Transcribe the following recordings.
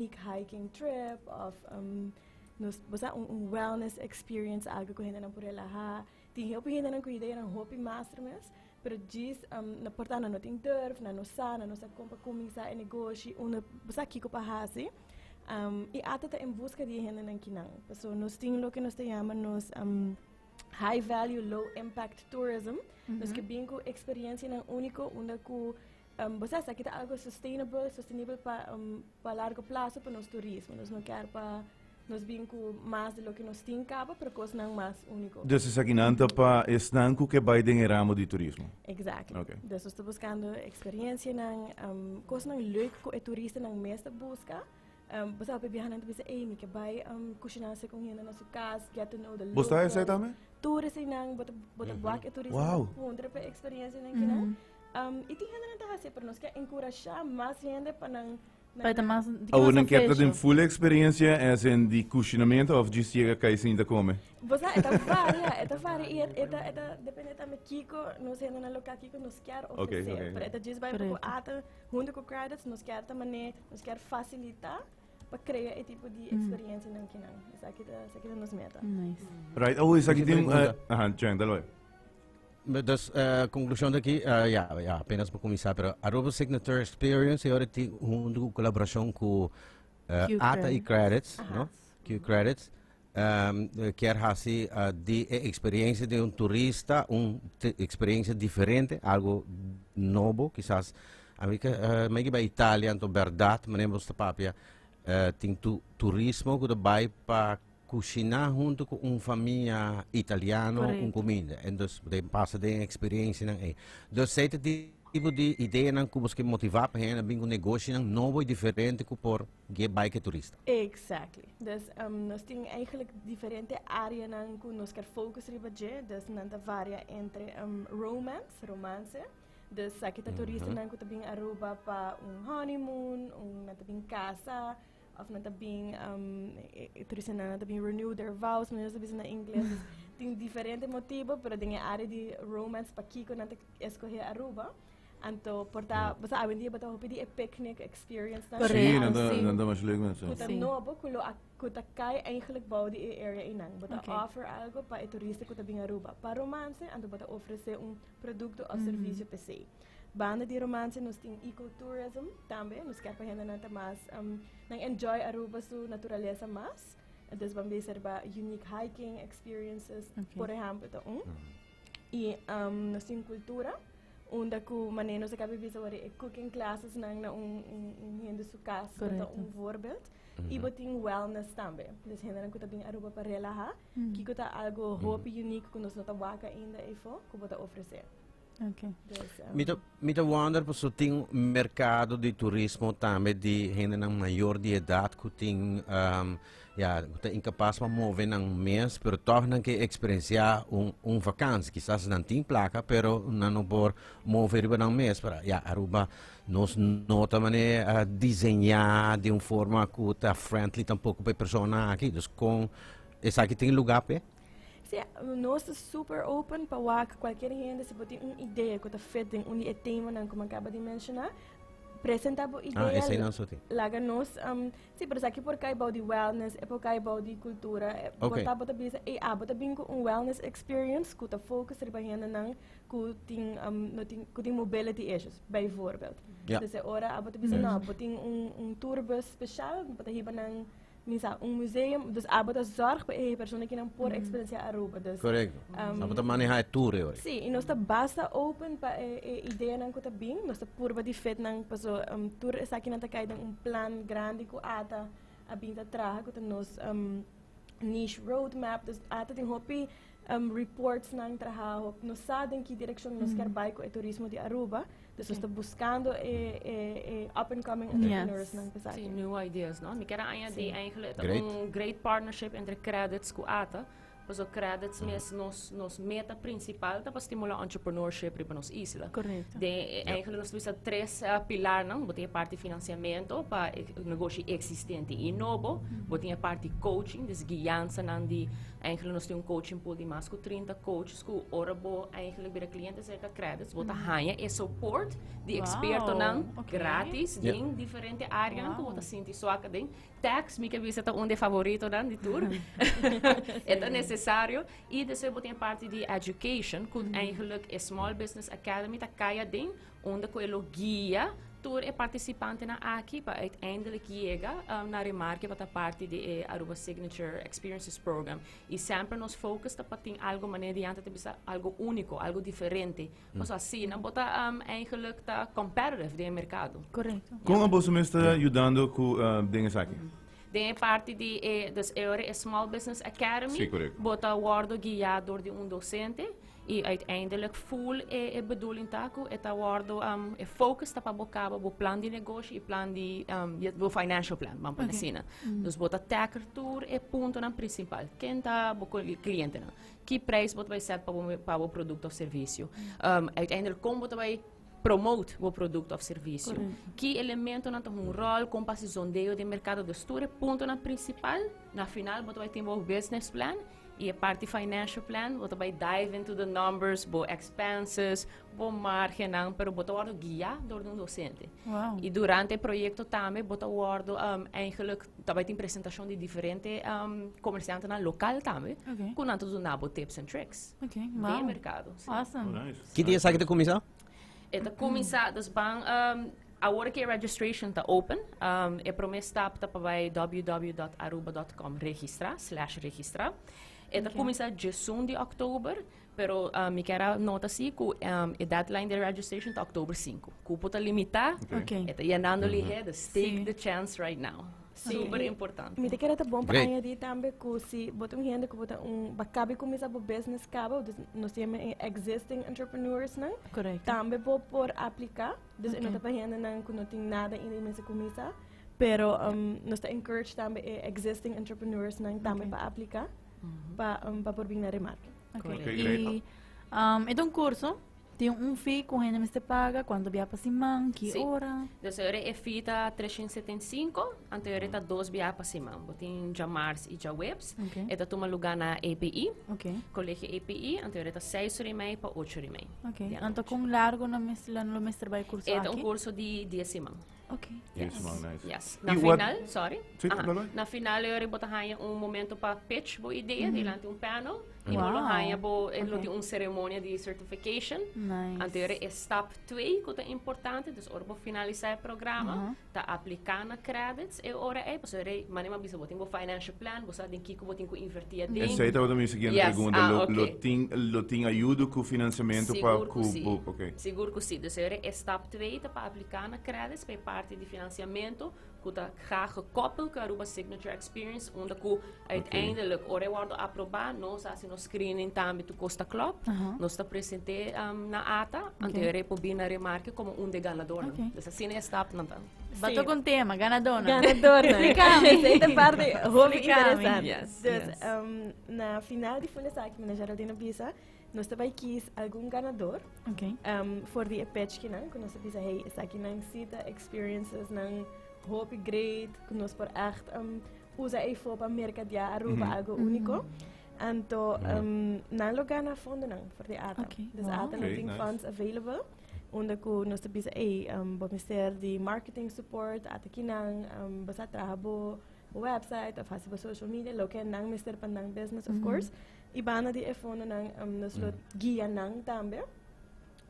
Hiking trip of nos bo sa un wellness experience, algo ku hendenan por relahá. Tin hopi hendenan ku ideanan hopi master mes, pero djis na por ta nan no tin durf, nan no sa, nan no sa kon pa kuminsá e negoshi, unda bo sa kiko pa hasi. I ata ta en buska di e hendenan kinan. Paso nos tin loke nos ta yama nos high value low impact tourism. Nos ke bin ku eksperiencianan úniko unda ku bo sa esaki ta algo sustainable, sostenibel pa largo plazo pa nos turismo. Nos no kier pa nos bin ku mas di loke nos tin kaba, pero kosnan mas úniko. Dus esakinan ta pa esnan ku ke bai den e ramo di turismo? Exactly. Okay. Dus nos ta buskando eksperiencianan, kosnan leuk ku e turistanan mes ta buska. Bo sa hopi biahanan ta bisa, ey, mi ke bai kushiná ku un hende na su kas, get to know the Bo sta locals. esei tambe? Tur eseinan, bo ta wak e turistanan puntra pa e eksperiencianan kinan. I tin hendenan ta hasi, pero nos ke enkurashá mas hende pa nan. Pa e ta mas, di ke Awor mas nan kier ta den ofrecio. full experiencia as in di kushinamento of djis yega kai sinta kome? Bo sa, e ta varia, e ta varia i e ta e ta depende tambe kiko nos hendenan lokal, kiko nos kier ofresé. Pero e ta djis bai poko ata hunto ku Qredits, nos kier ta manera, nos kier fasilitá pa krea e tipo di experiencianan kinan. Esaki ta, esaki ta nos meta. Nice. Right, awor esaki Última tin, pregunta. aha, Chen, dale bai. Dus, conclusion aki, ja, ja, apenas pa cuminsa, pero Aruba Signature Experience e ora tin hunto cu colaboracion cu Q ATA y Credits. Qredits, no? Qredits, kier haci di e experiencia di un turista un experiencia diferente, algo nobo, kisas. Ami ke, mi ke bai Italia, anto berdad, manera bo ta papia, tin turismo cu ta bai pa Kushiná huntu ku un famia italiano un kuminda. En dus bo ta pasa den e eksperiencianan ei. Dus esei ta tipo di ideanan ku bo ke motivá pa hende bin ku negoshinan nobo i diferente ku por guia bai ku e turista. Exactly. Dus nos tin eigenlijk diferente areanan ku nos kier focus riba dje. Dus nan ta varia entre romance, romance. Dus esaki ta turistanan ku ta bin Aruba pa un honeymoon, un nan ta bin kasa. Of nan ta bin, e turistanan nan ta bin renew their vows, manera nos ta bisa na ingles. Tin diferente motibo, pero den e área di romance pakiko nan ta escoge Aruba. Anto por ta, bo sa awendia bo ta hopi di e picnic experience nan. Sí, nan ta, nan ta mas leuk mensen. Ku ta nobo, ku lo a, ku ta kai eigenlijk bou di e area einan. Bo ta offer algo pa e turista ku ta bin Aruba pa romance, anto bo ta ofrece un producto of servicio p'esei. Banda di romance nos tin ecotourism tambe, nos kier pa hendenan ta mas nan enjoy Aruba su naturalesa mas. Dus ban bisa riba unique hiking experiences, por ehempel ta un. Y nos tin cultura, unda cu mane nos a caba di bisa wor e cooking classes nan na un un hende su cas ta un voorbeeld. Y bo tin wellness tambe, dus hendenan cu ta bin Aruba pa relaha, kico ta algo hopi unique cu nos no ta wak ainda eyfo cu bo ta ofrece. Okay. Dus, Mi ta, mi ta wonder paso tin mercado di turismo tambe di hendenan mayor di edad ku tin ja, ku ta incapas pa move nan mes, pero toch nan ke experiencia un vakantie. Kisas nan tin placa, pero nan no por move riba nan mes. Pero ja, Aruba nos no ta mane diseña di un forma ku ta friendly tampoco pa e persona aki. Dus kon esaki tin lugar p'e? Sí, nos ta super open pa wak cualkier hende si bo tin un idea cu ta fit den un di e temanan cu mi a caba di menciona, presenta bo idea. Ah, esey nan so tin. Laga nos, sí, pero esaki por cay bou di wellness, e por cay bou di cultura, e por ta bo ta bisa, ey, abo ta bin cu un wellness experience cu ta focus riba hendenan cu tin, no tin, cu tin mobility issues, bijvoorbeeld. Dus e ora abo ta bisa, no, bo tin un tourbus special, bo ta hiba nan Mi sa un museum, dus abo ta zorg pa e persona kinan por experiencia Aruba. Dus, Correcto. Abo ta maneha e tour e ora. Sí, y nos ta basta open pa e ideanan cu ta bin. Nos ta purba di fit nan, paso tur esakinan ta cay den un plan grandi cu ata a bin ta traha, cu ta nos niche roadmap. Dus ata tin hopi reports nan traha, hopi nos sa den ki direccion nos kier bay cu e turismo di Aruba. Dus nos ta buscando e up and coming entrepreneurs nan p'esaki. Sí, new ideas, no? Mi kier añadi eigenlijk ta un great partnership entre Qredits cu ATA. Paso Qredits mes nos nos meta principal ta pa stimula entrepreneurship riba nos isla. Correcto. Den eigenlijk nos ta bisa tres pilarnan, bo tin e parti financiamento pa e negoshi existente y nobo, bo tin e parti coaching, dus guiansanan di eigenlijk nos tin un coaching pool di mas cu 30 coaches cu ora bo eigenlijk bira cliente cerca Qredits, bo ta haya e support di expertonan gratis den diferente areanan cu bo ta sinti swak aden. Tax, mi ke bisa ta un di e favoritonan di tur. E ta necesario. Y despues bo tin e parti di education, cu eigenlijk e Small Business Academy ta cay aden, unda cu e lo guia tur e participantenan aki pa uiteindelijk yega na remarke pa ta parti di e Aruba Signature Experiences Program. Y semper nos focus ta pa tin algo manera di antes ta bisa algo unico, algo diferente. Pasobra asina bo ta eigenlijk ta competitive den e mercado. Correcto. Con aboso mes ta yudando cu den esaki? Den e parti di e, dus e ora e Small Business Academy, Sí, correcto. bo ta wordo guia door di un docente y uiteindelijk full e, e bedoeling ta cu e ta wordo, e focus ta pa bo caba bo plan di negoshi y plan di, je, bo financial plan, ban pone asina. Dus bo ta tackle tur e puntonan principal. Ken ta bo clientenan? Ki prijs bo ta bai set pa bo, pa bo producto of servicio? Uiteindelijk kon bo ta bai promote bo producto of servicio? Ki elementonan ta hunga un rol? Kon pa hasi sondeo den mercado? Dus tur e puntonan principal, na final bo ta bai tin bo business plan y e parti financial plan, bo ta bai dive into the numbers, bo expenses, bo margennan, pero bo ta wordo guia door di un docente. Wow. Y durante e proyecto tambe bo ta wordo eigenlijk Ta bai tin presentacion di diferente comerciantenan local tambe, cu nan ta duna bo tips and tricks. Okay, Den wow. e mercado. Sí. Awesome. Oh, nice. Ki dia esaki ta cuminsa? E ta cuminsa, dus ban, awor cu e registration ta open, e prome stap ta pa bai www.aruba.com registra, slash registra. E ta cuminsa djesun di october, Pero mi kier a nota si cu e deadline di registration ta october 5. Cupo ta limita, e ta yenando lihe, dus take the chance right now. Super importante. Mi ta kere ta bon pa Great. añadi tambe cu si bo ta un hende cu bo ta un ba cabi cuminsa bo business caba, dus nos yama e existing entrepreneurs nan, Correcto. tambe bo por aplica. Dus e no ta pa hendenan cu no tin nada ainda y mester cuminsa, pero nos ta encourage tambe e existing entrepreneurs nan tambe pa aplica pa por bin na remarke. Okay. Okay, great. Y e ta un curso, tin un fee cu hende mester paga, cuanto bia pa siman, ki Sí. ora. Dus ora e fee ta 375, anto ora ta dos bia pa siman. Bo tin djamars y djaweps. Okay. E ta tuma lugar na EPI, Okay. Colegio EPI, anto ora ta 6 ora y mei pa 8 ora y mei. Okay. Di Anto anochi. con largo nan mester, nan lo mester bay curso E ta un aki? curso di 10 siman. Okay. Yes, man, nice. Yes. Na Y what- final, sorry. Sí, Aha. bai, bai. Na final e ora bo ta haña un momento pa pitch bo idea dilanti un panel. Y bo lo Wow. haña bo, e lo Okay. tin un ceremonia di certification. Nice. Anto e ora e stap 2 cu ta importante, dus ora bo finalisa e programa, ta aplica na Qredits e ora ey, pasobra e ora manera mi a bisa bo tin bo financial plan, bo sa den kico bo tin cu inverti aden. Esey tabata mi siguiente pregunta. Ah, Lo, ok. lo tin, lo tin ayudo cu financiamento pa Sigur cu cu si. bo, ok. Sigur cu si. Dus e ora e stap 2 ta pa aplica na Qredits pa e parti di financiamento cu ta graag gekoppel cu Aruba Signature Experience, unda cu uiteindelijk ora e wordo aproba, nos haci nos screening tambe tu cos ta klop. Nos ta presente na ATA, anto e ora e por bin na remarke como un de ganadornan. Dus asina e stapnan ta. Bato con tema, ganadornan. Ganadornan. Explícame. Esey ta parte hopi Explícame. interesante. Dus, na final di full esaki, meneer Geraldine a bisa, nos ta bay kies algun ganador. For di e pechkinan, ku nos ta bisa, hey, esakinan si ta experiencesnan hopi great, ku nos por echt usa eifo pa mercadeá Aruba, algo único. Anto, nan lo gana fondonan for di ATA. Dus ATA lo tin funds available, unda ku nos ta bisa, hey, bo mester di marketing support, ata kinan, bo sa traha bo website of hasi bo social media, loke nan mester pa nan business, of course. Y banda di e fondonan, nos lo guia nan tambe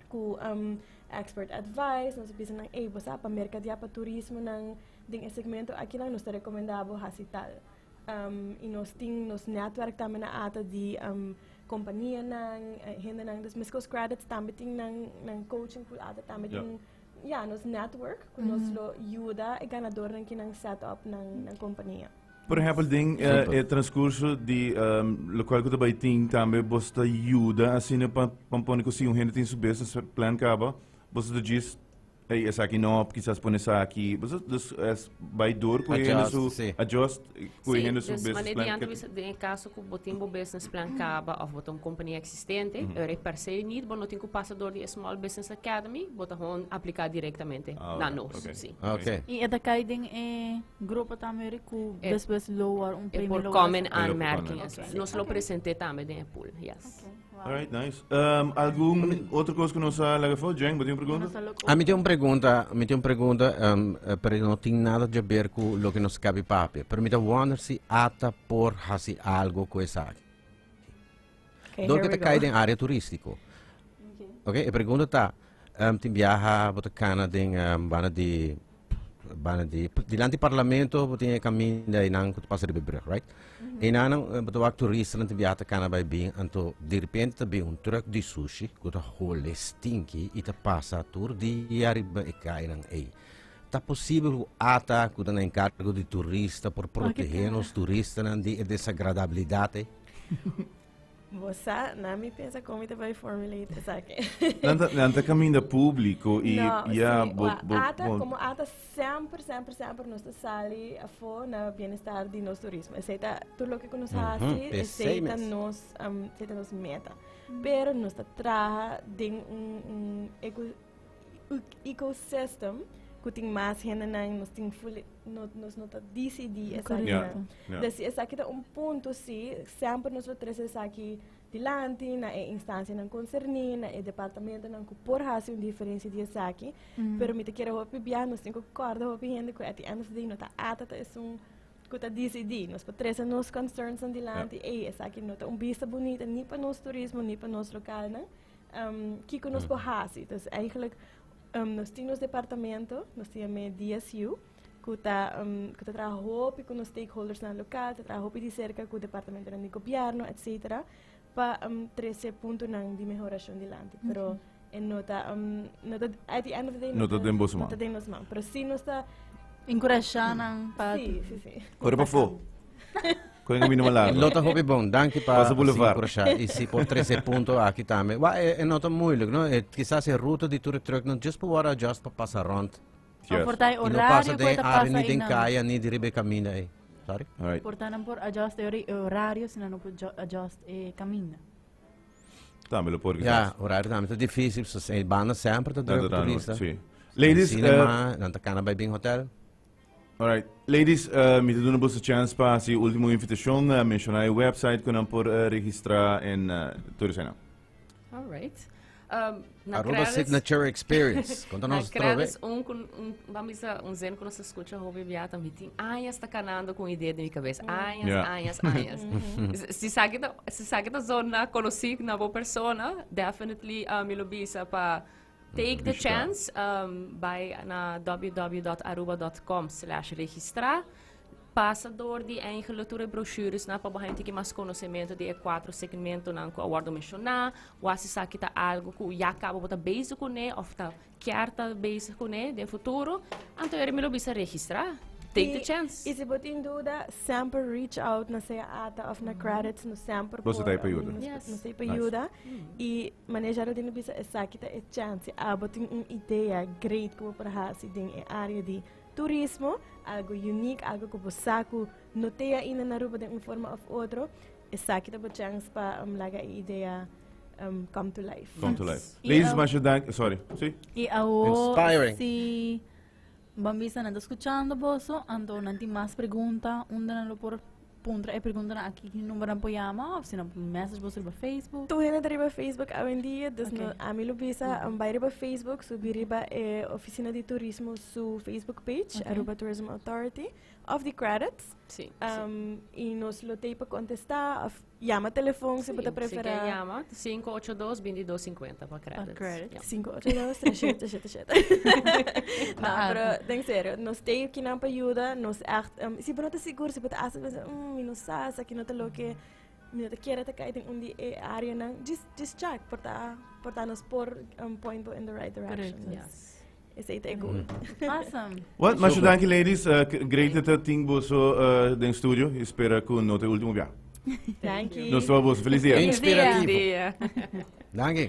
cu expert advice, nos a bisa nan, ey, bo sa pa mercadeá pa turismo nan den e segmento akinan, nos ta recomenda bo hasi tal. Y nos tin nos netwerk tambe na ata di companianan, hendenan, dus meskos Qredits tambe tin nan, nan coaching pool ata tambe tin Ya, nos network ku nos lo yuda e ganadornan ki nan set up nan nan kompania. Por ehempel, den e transcurso di locual cu ta bay tin tambe bos ta yuda asina pa pa pone cu si un hende tin su business plan caba, bos ta djis. Hey, esaki no, kisas pone esaki. Bo sa, dus es bai door ku hende Adjust, su sí. adjust ku Sí, hende su dus business wanneer plan. die ante bisa, den e caso ku bo tin bo business plan kaba of bo ta un compania existente, mm -hmm. per se niet, bo no tin ku pasa door di Small Business Academy, bo ta gewoon aplica directamente Ah, na oké, nos. oké. Sí. Oké. Y e ta kai den e grupo tambe ku E- despues lo un E premio por lo komen E lo por aanmerking. komen. as well. Nos lo presente tambe den e pool, yes. Alright, nice. Um, algun otro kos ku nos a laga afó? Jen, bo tin un pregunta? A mi tin un pregunta, mi tin un pregunta, um, eh, pero no tin nada de ver ku loke nos kabi papia. Pero mi ta wonder si ata por hasi algo ku esaki. Okay, Dor here ke we ta kai go. den área turístiko. Ok, e pregunta ta, um, tin biaha bo ta kana den um, banda di banda di dilanti parlamento bo tin e kaminda einan ku ta pasa riba e brug, right? Einan nan bo ta wak turistanan tin biaha ta kana bai bin, anto direpente ta bin un truck di sushi ku ta hole stinky i ta pasa tur dia riba e kainan ei. Ta posibel ku ata ku ta na enkargo di turista por protegé nos turistanan di e desagradabilidat ei? Bo sa, na mi pensa kon mi ta bai formulate esaki. Nan ta, nan ta kaminda públiko i No, ya sí. bo, Wa, bo, ata, bo, komo ata semper, semper, semper nos ta sali afó na bienestar di nos turismo. Esei ta tur loke ku nos hasi, Esei esei ta mes. nos, um, esei ta nos meta. Pero nos ta traha den un, un eco, ecosystem ku tin mas hendenan, nos tin full, no, nos no ta disidí esaki. Ja, ja. Dus esaki ta un punto sí, semper nos lo trese esaki dilanti na e instancianan concerní, na e departamentonan ku por hasi un diferencia di esaki. Pero mi ta kere hopi bia, nos tin ku kòrda hopi hende ku at the end of the day no ta ata ta esun ku ta disidí. Nos por trese nos concernsnan dilanti, ey, esaki no ta un bista bunita ni pa nos turismo ni pa nos lokalnan. Um, kiko nos por hasi? Dus eigenlijk, um, nos tin nos departamento, nos tin e DSU, ku ta, um, ku ta traha hopi ku nos stakeholders na lokaal, ta traha hopi di cerca ku departamentonan di gobierno, etc. Pa um, trese puntonan di mehorashon dilanti. Pero e no ta, um, no ta, at the end of the day, No ta den boso no man. ta den nos man. Pero si nos ta, Enkurashá nan pa sí, sí, sí. Kore pafó. Con el camino largo. Lo ta hopi bon, danki pa Pasa boulevard. enkurashá. I si por trese punto aki tambe. Wa, e, e no ta moeilijk, no? E, kisas e ruta di tur e truck no just por word adjust pa pasa rond. Yes. Por ta e I no horario pasa ku den e ta área, pasa ni den einan. kaya, ni di riba e kaminda ei. Sorry? Alright. Por ta nan por adjust e ori- e horario, si nan no por jo- adjust e kaminda. Tambe lo por Ja, kisas. horario tambe ta difícil, so e banda semper ta Nan druk ta ku turista. Sí. Ladies, eh, Cinema, nan ta kana bai bin hotel. Alright. Ladies, uh, mi ta duna boso chance pa hasi último invitacion, uh, menciona e website ku nan por uh, registra en uh, tur eseinan. All right. Um, na Aruba Credits- Signature Experience. Conta Na nos trove. Credits, un, con- un, vamos dizer, un zin que nos escucha hopi bia también tin añas ta canando con idea de mi cabeza. Añas, Yeah. añas, añas. Si sa que ta, si sa que ta zona conocí na bo persona, definitely uh, mi lo bisa pa Take the Bishita. chance, um, bai na www.aruba.com slash registra. Pasa door di eigenlijk tur e brochures na pa bo haña tiki mas conocemento di e cuatro segmentonan cu a wordo menciona. Wak si sa ki ta algo cu ya caba bo ta bezig cune of ta kier ta bezig cune den futuro. Anto eri mi lo bisa registra. Take the I- chance. I si bo tin duda, semper reach out na sea ATA of na Credits, nos semper Boso por, ta ahí pa um, yuda. nos, Yes. nos ta ahí pa Nice. yuda. I manera Geraldine a bisa esaki ta e chance. Abo tin un idea great ku bo por hasi den e area di turismo, algo unique, algo ku bo sa ku no te ainda na Aruba den un forma of otro. Esaki ta bo chance pa um, laga e idea um, come to life. Come to life. I, Ladies, um, masha dank. Sorry. Sí? I awo Inspiring. si Ban bisa nan ta skuchando boso, anto nan tin mas pregunta, unda nan lo por puntra e preguntanan aki, ki number nan por yama of si nan por message boso riba Facebook. Tur hende ta riba Facebook awendia, dus Ok. no, ami lo bisa, bai riba Facebook, subi riba e Oficina di Turismo su Facebook page, Ok. Aruba Tourism Authority, of di Credits, Sí, sí. um, y nos lo t'ey pa contesta of Yama telefon si bo ta Si prefera. ke yama, 582 2250 pa credits. credits. Ja. 582 3777. No, pero den serio, nos t'ey kinan pa yuda, nos echt, um, si bo no ta sigur, si bo ta hasta pensa, mm, mi no sa, esaki no ta loke mi no ta kier ta kai den un di e areanan, just, just check, por ta, por ta nos por um, point bo in the right direction. Correcto. Dus Yes. Esey ta e goal. Awesome. Well, masha Super. danki ladies. Uh, great dat dat ting boso uh, den studio. Espera ku no te último bia. Danki. Nos toba boso. Feliz dia. Inspirativo. Dia. Danki.